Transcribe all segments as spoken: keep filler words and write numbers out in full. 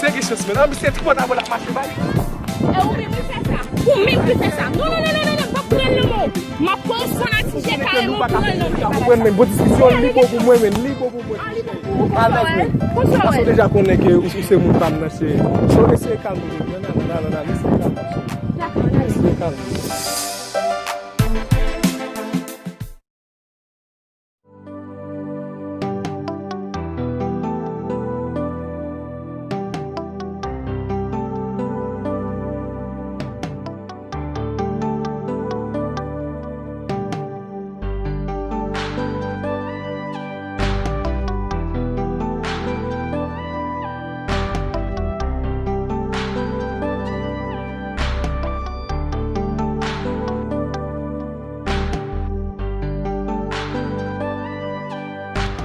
Se gen chans, men. An, misye tripòt avè l ap mache bay. E ou menm ki fè sa. Ou menm ki fè sa. Non, non, non, non, non, non, m ap pran l nan men w. M ap pran yon fanatik, je kare, m ap pran l nan men w. Ou konprann, men bon diskisyon, li bon pou mwen, men li bon pou mwen. Ah, li bon pou ou, konsa w wè. Paske w deja konnen ke ou, ou se moun pa m nan, cheri. So, eseye kalme w, non, non, non, non, non, eseye kalme w, cheri. Dakò, dakò. Eseye kalme w.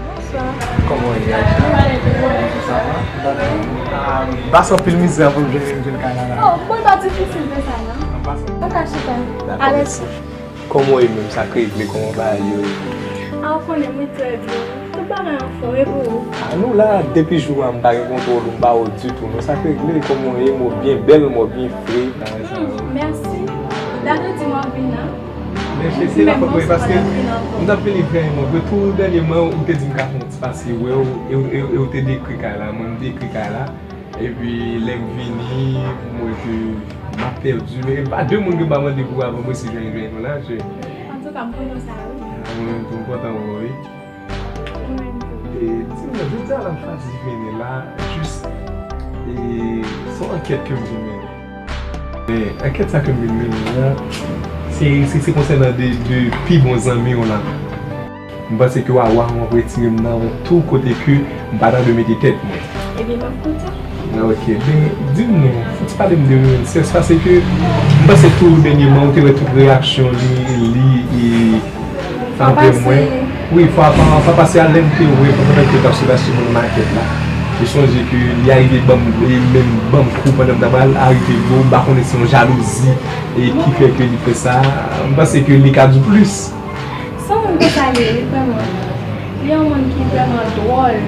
Bonswa. Kòman w ye, Aïcha? Sa va? Ah, m pase anpil mizè pou m jwenn, jwenn kay la, la. Oh, bon, li pa difisil ke sa, non. An pasan. Ou ka chita. Dakò, mèsi. Alèz. Kòman w ye menm? Sa k regle? Kòman bagay yo ye? Ah, ou konnen mwen trè byen. Tout bagay anfòm, e pou ou? Ah, nou la, depi jou a, m pa gen kontwòl ou, m pa wè w ditou, non. Sa k regle? Kòman w ye? Mwen byen bèl, mwen byen fre. Hmm, mèsi. Dat ou di m w ap vin la. Men se, se la fòt mwen, paske m t ap vini vrèman vre. Tou dènyèman, ou te di m ka fè yon ti pase wè w, e, e, e ou te dekri kay la, mwen m dekri kay la. Epi, lè m vini, m wè ke m ap pèdi. Men pa de moun ke m pa mande pou avan m resi jwenn, jwenn nou la, je. Antouka, m kontan sa, wi. Mwen menm tou, m kontan wè w, wi. Mwen menm tou. E, di mwen, jodi a la m chwazi vini la, jis, e, se yon ankèt ke m vin mennen. E, ankèt sa ke m vin mennen la, se, se, se konsènan de, de pi bon zanmi w la. M panse ke w a, w a, w ap retire m nan yon twou kote ke m pa ta dwe mete tèt mwen. Ebyen, m ap koute. Ah, ok. Ben, di m non, fò w ti pale m de Rensès, paske m panse tou dènyèman, ou te wè tout reyaksyon li, li, e, anvè mwen. Wi, fwa pa, fwa pase a, lè m te wè, pandan ke l t ap sot achte moun nan makèt la, ou sonje ke li arive ban m, e menm ban m kou pandan m t ap al, arive bon, m pa konnen se yon jalouzi, e ki fè ke li fè sa, m panse ke li ka di w plis. Se yon moun konsa li ye, wi, vrèman. Li yon moun ki vrèman dwòl.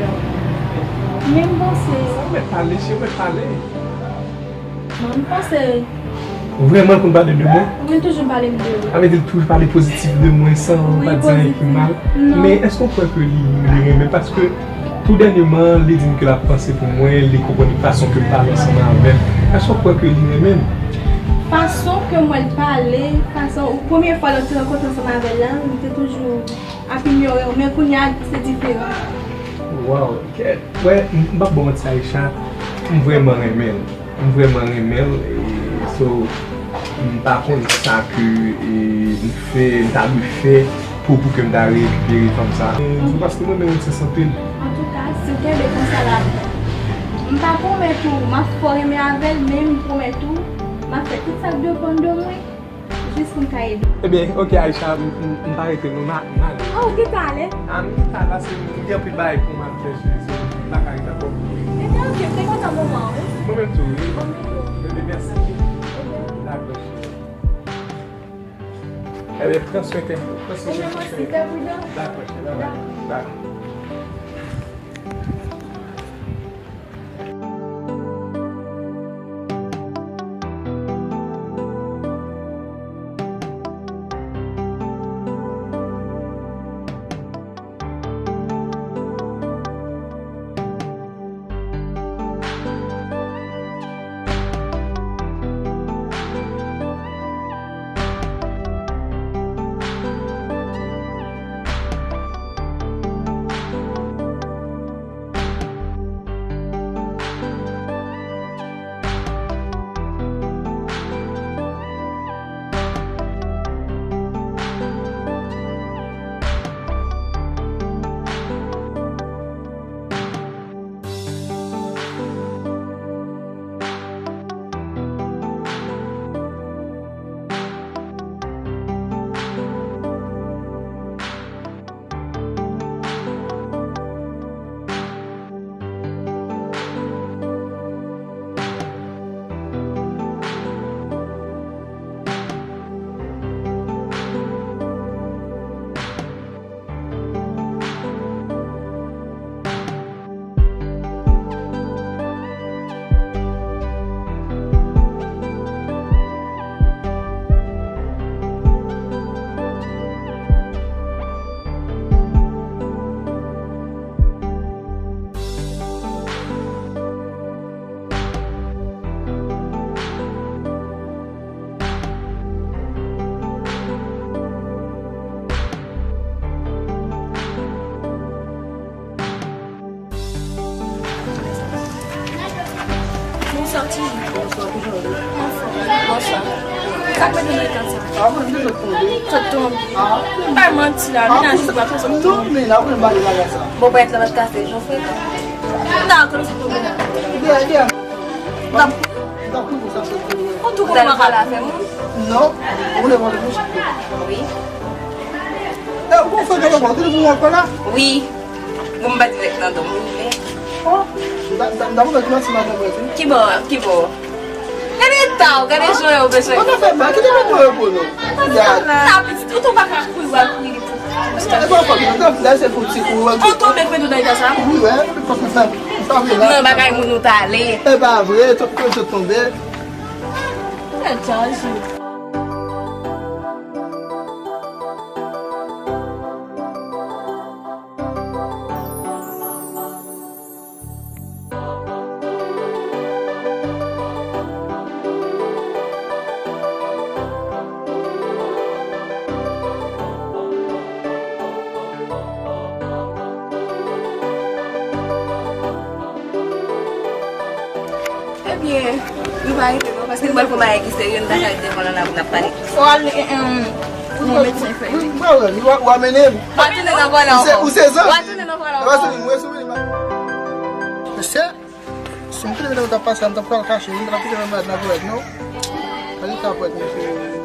Men m panse. Ou mèt pale, cheri, ou mèt pale. Non, m panse. Vrèman, l konn pale de mwen? Wi, l toujou pale m de ou. Sa vle di, l toujou pale pozitif de mwen, san pa di anyen ki mal. Non. Men, èske w kwè ke li, li renmen? Paske, tou dènyèman, li di m ke l ap panse pou mwen, li konprann fason ke m pale ansanm avè l. Èske w kwè ke li renmen m? Fason ke m wè l pale, fason, ou, premye fwa lè w te rankontre ansanm avè l la, li te toujou ap inyore w, men kounye a, se diferan. Waw, kèt. Wè, m, m p ap ba w manti, Aïcha, m vrèman renmen l. M vrèman renmen l, e, so, m pa konn sa ke, e, m fè, m ta dwe fè pou, pou ke m ta rekipere fanm sa. E, se paske mwen menm m sens anpil. Antouka, si w kenbe konsa la, m pa pwomèt ou m ap fò renmen avè l, men m pwomèt ou, m ap fè tout sa k depann de mwen. Jis pou m ka ede w. Ebyen, ok, Aïcha, m, m, m pa rete non, m a, m ale. Ah, ou gentan ale? Ah, m gentan la, se, m gen anpil bagay pou m al fè, cheri, so, m pa ka ret ankò. Ebyen, ok, m te kontan moman an, wi. Mwen menm tou, wi. Mwen menm tou. Ebyen, mèsi. Ebyen. Dakò, cheri. Ebyen, pran swen tèt ou. Pran swen tèt ou, cheri. Ebyen, mèsi, fè pridan. Dakò, cheri, bye bye. Dakò. Bye. Bonswa. Sa k mete nou nan eta sa? Sot tonbe. M pa manti la, menaj ou pa sot tonbe. Bon, pa et nan lòt kafe, jan frekan. M ta konnen sot tonbe. Ou tou konn pa pale avè moun? Non, ou le vòlè mouch. Wi. E, ou fè gade bò, ou te vin ankò la? Wi. Bon, m pa dirèk nan dòm, wi, men. Oh, m ta, m ta, m ta kontan ki mati maten vre, wi. Ki bò, ki bò? Gade eta w, gade jan yo bezwen. Mwen fè mal, kite mwen pran repo non. Sa pitit, ou tou pa ka kouri, w al kouri li pou. E pa fòt mwen, tanpri, se pou ti kouri. Ou tonbe k mete w nan eta sa? Wi, wè, fòk mwen sa. Sa vle la. Nan bagay moun ou t ale. E pa vre, tout kote tonbe. Tèt chaje. Ebyen, nou pa rete non, paske nou pral fè yon bagay ki serye, nou ta ka rete devan nan la pou n ap pale. Fò al, eh, eh, pou yon medsen fè. Wi, wi, wi, w a, w a mennen m. W a tounen nan vòlè ankò. Ou se, ou se zanmi. W a tounen nan vòlè ankò. Mesye, si m te demen ta pase, m ta pral kache, m ta kite m nan vòlè, non? Gade sa pwèt, mesye.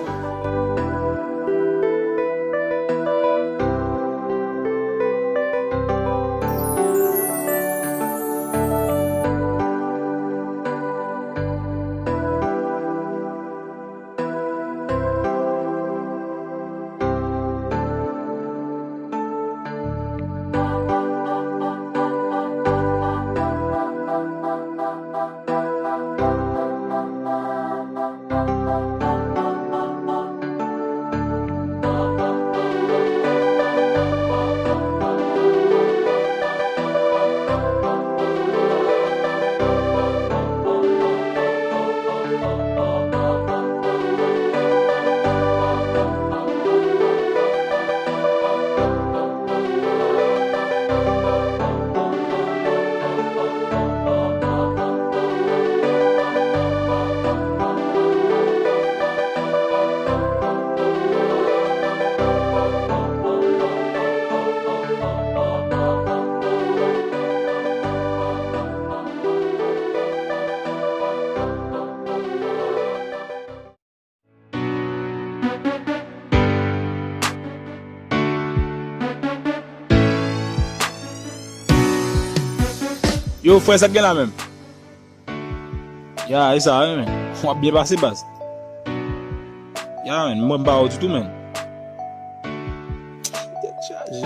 Yo, frè, sa k gen la menm? Ya, e sa, wi, men. W ap byen pase, baz. Ya, men, mwen m pa wè w ditou, men. Tèt chaje.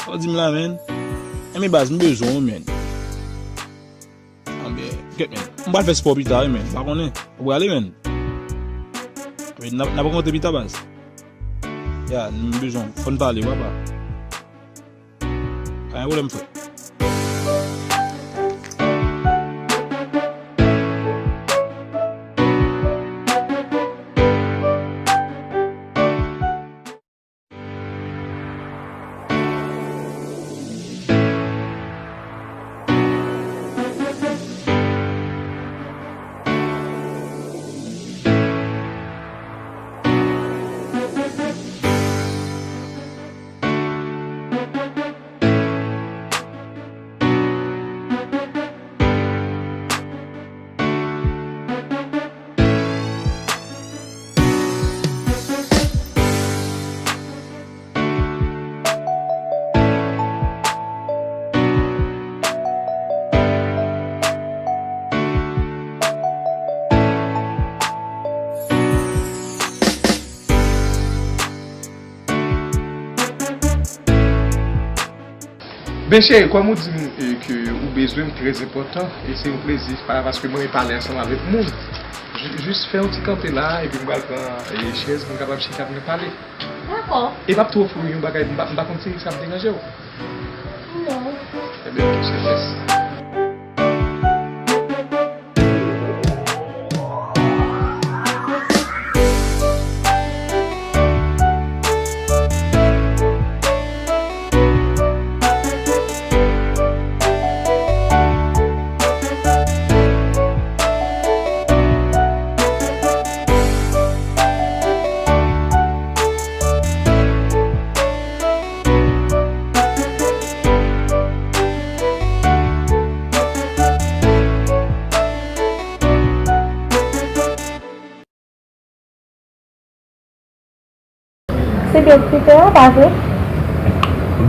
Sa w di m la, men? Enben, baz, m bezwen w, men. Anben, kèt, men. M pral fè spò pita, wi, men. M pa konnen. Ou prale, men? N ap, n ap rankontre pita, baz. Ya, m bezwen w. Fò n pale, papa. Pa gen pwoblèm, frè. Ben cheri, kòm ou di m, e, ke ou bezwen m trè enpòtan, e se yon plezi pa, paske mwen renmen pale ansanm avèk moun. Ju-, jis fè yon ti kanpe la, epi m pral pran, e, chèz pou m kapab chita pou nou pale. Dakò. E p ap twò fou yon bagay, m pa, m pa konn si sa ap deranje w. Non. Ebyen, ok, se fè sa. Peter a, pa vre?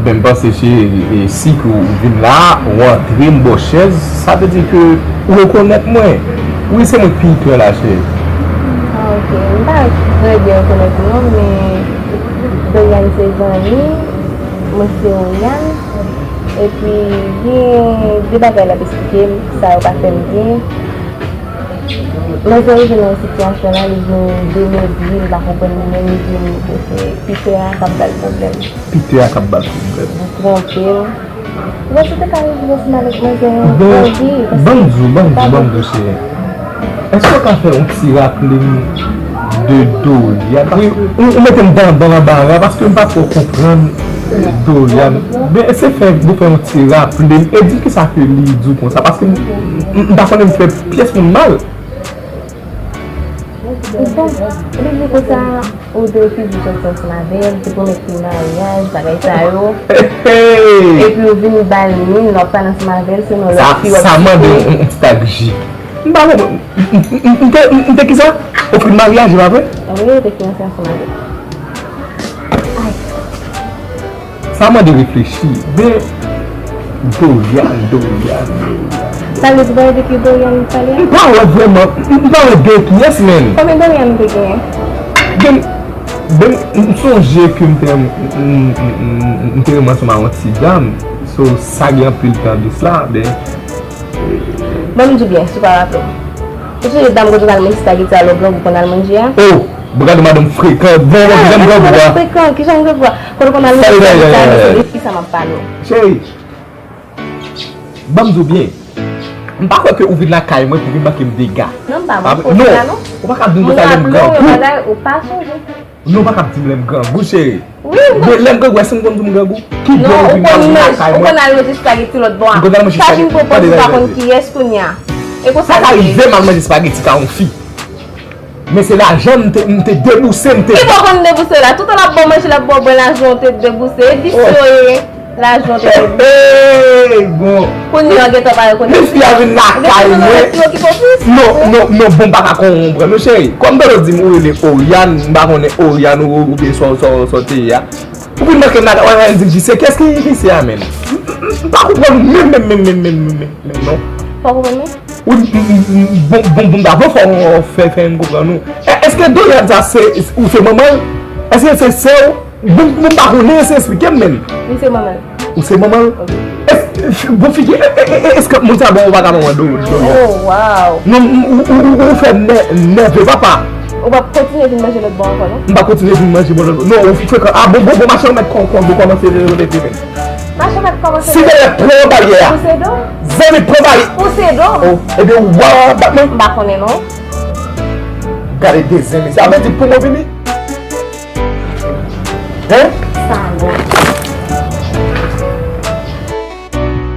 Ben, m panse se, e, si ke w vin la, ou antre, m ba w chèz, sa vle di ke ou rekonèt mwen. Wi, se mwen k Peter la, cheri. Ah, ok. M pa trè byen rekonèt ou non, men Dorian se zanmi, mwen se Oriane. Epi, gen de bagay l ap esplike m, sa yo pa fè m byen. Manzè rive nan yon sitiyasyon la, li vin demezi, li pa konprann li menm, li vin ke se Peter a k ap ba l pwoblèm. Peter a k ap ba l pwoblèm. Li twonpe l. Ou wè, si w te ka rezoud ansanm avèk manzè an, bon, anvi, paske ban m di w, ban m di w, ban m di w, cheri. Èske w ka fè yon ti raple m de Dorian? Wi, ou, ou mete m nan, nan anbara, paske m pa twò konprann Dorian. Ben, se fè, nou fè yon ti raple m e di m kisa ke li di w konsa, paske m, m, m pa konnen m fè pyès moun mal. Bon, li di konsa, ou te refize soti ansanm avè l, te pwomèt li maryaj, bagay sa yo. Hey, hey! Epi ou vin ba l min, w ap pale ansanm avè l, se yon lòt fi w ap site. Sa mande yon, yon ti tag ji. M pa konprann. M, m, m, m te, m, m te kisa? Ofri l maryaj, e pa vre? Wi, ou te fiyanse ansanm avè l. Ay. Sa mande reflechi. Ben, Dorian, Dorian, Dorian. Sa vle di w pa wè de ki Dorian m pale a? M pa wè vrèman. M, m pa wè de kiyès, menn. Konbyen Dorian m te genyen? Ben, ben, m sonje ke m te, m, m, m, m, m te renmen ansanm a yon ti dam. So, sa gen anpil tan de sa, ben, Ban m di w byen, si w pa raple w. Ou sonje dam kote w t al manje espageti a lè w grangou konn al manje a? Oh! Bon, gade madanm frekan. Bon, bon, kijan grangou a? Frekan, kijan grangou a? Kote w konn al manje espageti a, men se de fi sa m ap pale w. Cheri, ban m di w byen. M pa kwè ke ou vin lakay mwen pou vin manke m dega. Non, m pa manke w dega, non. Ou pa ka vin konsa lè m grangou. M raple w yon bagay, ou pa sonje. Non, ou pa ka di m lè m grangou, cheri. Wi, m konn. Men lè m grangou, èske m konn di m grangou? Ki bò ou vin al lakay mwen? Non, ou konn al manje espageti lòt bò a. M konn al manje espageti. Sa vin pwopoze ou pa konn kiyès kounye a. E konsa l ye. Sa ka rive m al manje espageti ka yon fi. Men se lajan m te, m te debouse, m te. Ki bò konn debouse la? Toutan l ap ba w manje, l ap ba w bwè, lajan w te debouse. E visye w ye. Lajan te fè. Hey, bon. Kounye a gentan pa rekonèt. Men fi a vin lakay mwen. Non, non, non, bon, m pa ka konprann non, cheri. Kòm tande w di m ou rele Oriane, m pa konnen Oriane ou, oubyen sa, sa, sa w te ye a. Ou vin manke m lakay, w al di m ki se, kiyès ki, ki se a menm? M, m, m pa konprann ou menm, menm, menm, non. Pa konprann menm? Wi, m, m, m, bon, bon, bon, dabò fò w fè, fè m konprann ou. È, èske Dorian sa se, ou se manman l? Èske se sè w? Bon, bon, m pa konnen, se eksplike m, menn. Li se manman l. Ou se manman l? Wi. Èske, bon figi, è, è, è, èske moun sa bon, ou pa ka manman Do, Dorian? Oh, wow. Non, m, ou, ou, ou, ou fè m nè-, nève, papa. Ou p ap kontinye vin manje lòt bò ankò, non? M pa kontinye vin manje bò lòt bò. Non, ou frekan. Ah, bon, bon, bon, machann mèt kon, kon, bon, kòmanse leve, leve, men. Machann mèt kòmanse leve. Si te lè pran baryè a. Pouse do? Zanmi, pran baryè. Pouse do? Oh, ebyen, ou pa bat mwen? M pa konnen, non. Gade de zen, mesye. A vle di pou mwen vini? Hein? Sa bon.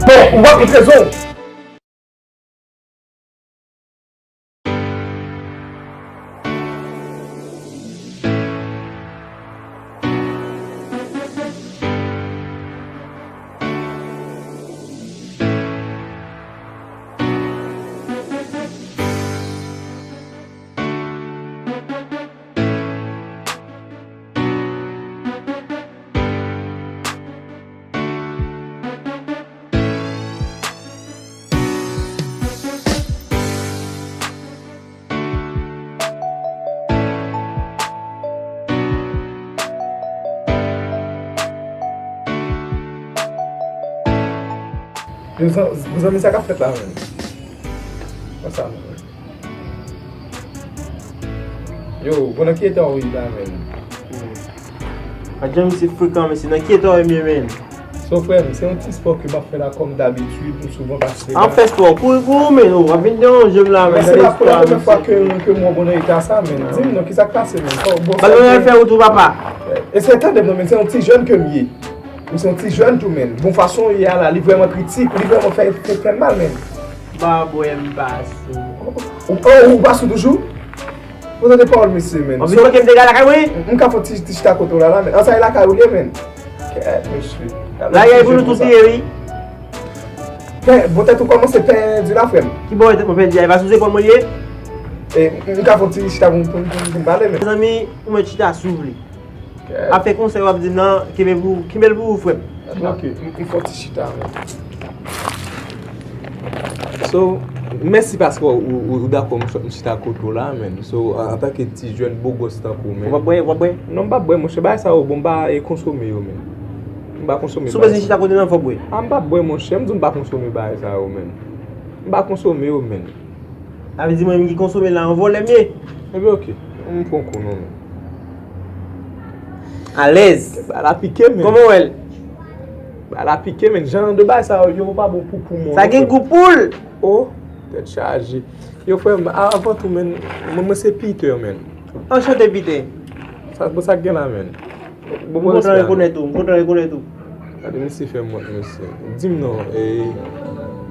Bon, ou ap met rezon. Yo, zan-, zanmi, sa k ap fèt la menm? Konsa menm. Yo, bon, nan ki eta w ye la menm? Adje misye frekan, mesye. Nan ki eta w ye, men? So, frè m, se yon ti spò ke m ap fè la kòm dabitid, m souvan pase la. Ap fè spò, kouri, kouri, men, oh, w ap vin deranje m la, men. Men se pa pou la premyè fwa ke, ke m wè w nan eta sa, men. Di m non, kisa k pase, men? Kò, bon, sa l fè wout ou, papa. E se tande m non, men, se yon ti jèn ke m ye. M se yon ti jèn tou, men. Bon, fason w ye a la, li vrèman kritik, li vrèman fè, fè, fè m mal, men. Pa bwè m pa sou. Ou, ou, ou pa sou toujou? Ou tande pawòl mesye, men. Anvi manke m dega lakay mwen? M ka fè ti, ti chita kote w la, la, men. An, sa e lakay ou l ye, men. Kèt, mesye. Lari a pou nou tout li ye, wi. Bon, tèt ou kòmanse pèdi la, frè m. Ki bò tèt mwen pèdi a? E pa sou zepòl mwen li ye? E, m ka fè ti chita pou, pou, pou, pou m pale, men. Mezanmi, ou mèt chita si w vle. Afè konsèy w ap di m nan, kenbe l pou, kenbe l pou ou, frè m. Ok, m, m fè yon ti chita, men. So, mèsi paske w, w, w dakò m, m chita kote w la, men. So, an, antanke ti jèn bogòs tankou w, men. W ap bwè, w ap bwè? Non, m p ap bwè, monchè, bagay sa yo bon, m pa, e, konsome yo, men. M pa konsome bagay sa. Si w bezwen chita kote m nan, fò w bwè. A, m p ap bwè, monchè, m di w m pa konsome bagay sa yo, men. M pa konsome yo, men. Sa vle di mwen menm ki konsome la, yon vòlè m ye. Ebyen, ok. M pran kou non, men. Alèz. Ba la pike, men. Kòman w wè l? Ba la pike, men. Jan de bagay sa yo, yo pa bon pou poumon. Sa gen gou poul. Oh, tèt chaje. Yo, frè m, a, avan tou, men, mwen, mwen se Peter, men. Anchante, Peter. Sa, bon, sa k gen la, men. Bon, m kontan rekonèt ou, m kontan rekonèt ou. Gade, mesye fè m wont, mesye. Di m non, e,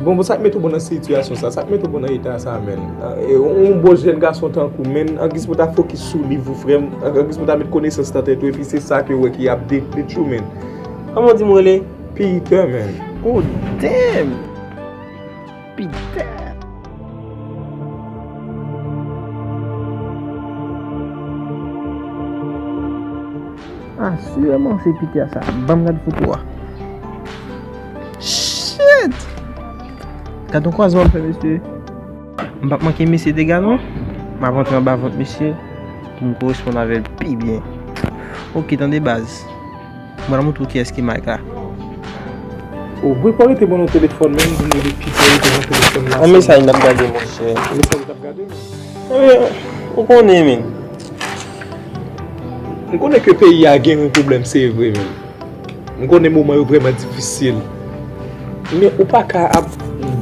bon, bon, sa k mete w bon nan sitiyasyon sa, sa k mete w bon nan eta sa, men. E, yon bon jèn gason tankou w, men, angiz pou w ta fokis sou liv ou, frè m, angiz pou w ta met konesans nan tèt ou, epi se sa ke w wè ki ap de-, detwi w, men. Kòman w di m w rele? Peter, men. Oh, damn! Peter. Asireman se Peter sa. Ban m gade foto a. Shit! Gade yon kwazman m fè, mesye. M p ap manke mesye dega non. M ap antre anba vant misye pou m koresponn avè l pi byen. Ok, tande baz. Mwen ap montre w kiyès ki Mike la. O, bwe pa rete ban nou telefòn, men m vin rele Peter rete ban telefòn la. An mesaj n ap gade, monchè. Mesaj w t ap gade, men. Ebyen, ou konnen, men. M konnen ke peyi a gen yon pwoblèm, se vre, men. M konnen moman yo vrèman difisil. Men ou pa ka ap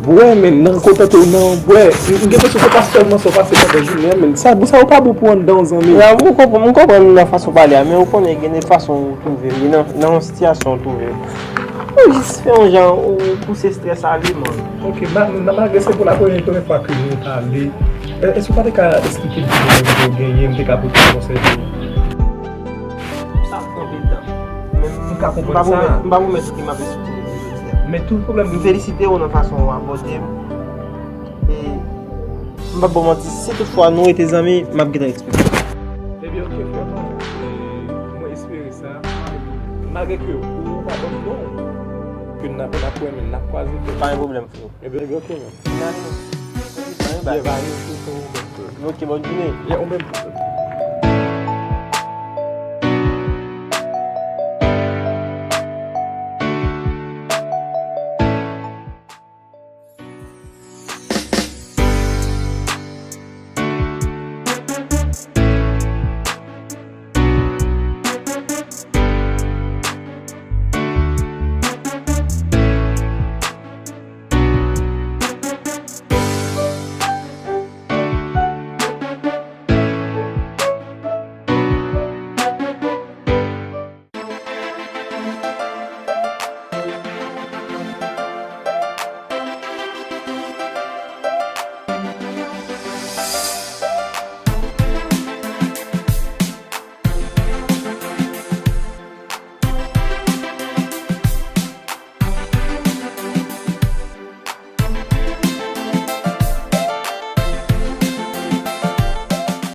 bwè, men, nan kontante w nan bwè. M gen enpresyon se pa sèlman sa w pase pandan jounen an, men. Sa, sa yo pa bon pou anndan w, zanmi. Ya, m konprann, m konprann nan fason w pale a, men ou konnen gen de fason ou twouve w ye, nan, nan yon sitiyasyon ou twouve w. Ou jis fè yon jan, ou pouse estrès ale, man. Ok, ma, ma, malgre se pou la premye, premye fwa ke nou pale, e, èske w pa te ka esplike m ki pwoblèm ke w genyen, m te ka pote yon konsèy pou ou? Sa ap pran anpil tan. Men m ka konprann sa. M pa pwomèt, m pa pwomèt ou ke m ap esplike w jodi a. Men tout pwoblèm. M felisite w nan fason w abòde m. E m p ap ba w manti, si tout fwa nou rete zanmi, m ap gentan eksplike w. Ebyen, ok, frè mwen. E mwen espere sa. Malgre ke ou pa ban m non, ke n ap, n ap wè, men n ap kwaze. Pa gen pwoblèm, frè. Ebyen, ebyen, ok, men. Dakò. Ok, pa gen bagay. Byen, pa gen pwoblèm, frè. Ok, bòn jounen. Ya, ou menm tou, frè.